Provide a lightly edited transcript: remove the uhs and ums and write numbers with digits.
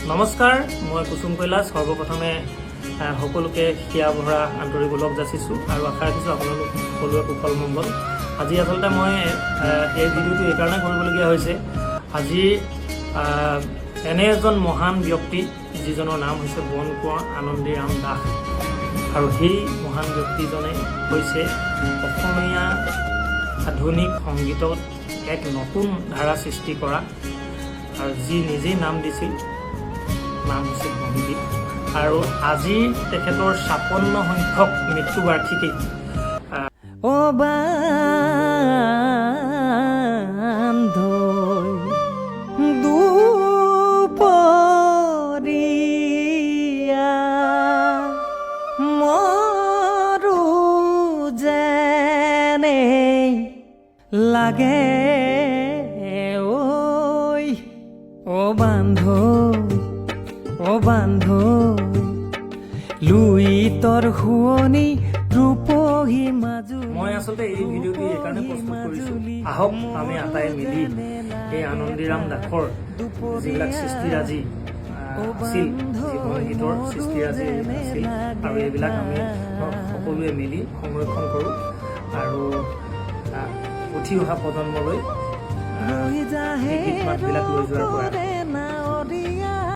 নমস্কাৰ, মই কুসুম কৈলাশ। সৰ্বপ্ৰথমে সকলোকে হিয়া ভৰা আন্তৰিক ওলগ যাচিছোঁ আৰু আশা ৰাখিছোঁ আপোনালোক সকলোৱে কুশল মংগল। আজি আচলতে মই এই ভিডিঅ'টো এইকাৰণে কৰিবলগীয়া হৈছে, আজি এনে এজন মহান ব্যক্তি, যিজনৰ নাম হৈছে বনকোঁৱৰ আনন্দীৰাম দাস আৰু সেই মহান ব্যক্তিজনে হৈছে অসমীয়া আধুনিক সংগীতত এক নতুন ধাৰা সৃষ্টি কৰা আৰু যি নিজেই নাম দিছিল, নাম হৈছে বনগীত। আৰু আজি তেখেতৰ 56 সংখ্যক মৃত্যুবাৰ্ষিকী। অ বান্ধৈ, দুপৰীয়া মৰো যেনে লাগে ঐ। অ বান্ধৈ, অ বান্ধৈ, লুইতৰ শুৱনি ৰূপহী মাজুলী। মই আচলতে এই ভিডিঅ'টো এইকাৰণে প্ৰস্তুত কৰিছোঁ, আহক আমি আটাই মিলি এই আনন্দীৰাম দাসৰ যিবিলাক সৃষ্টিৰাজি আছিল, যি বনগীতৰ সৃষ্টিৰাজি আছিল আৰু এইবিলাক আমি সকলোৱে মিলি সংৰক্ষণ কৰোঁ আৰু উঠি অহা প্ৰজন্মলৈ এই গীত মাতবিলাক লৈ যোৱাৰ প্ৰয়াস কৰোঁ।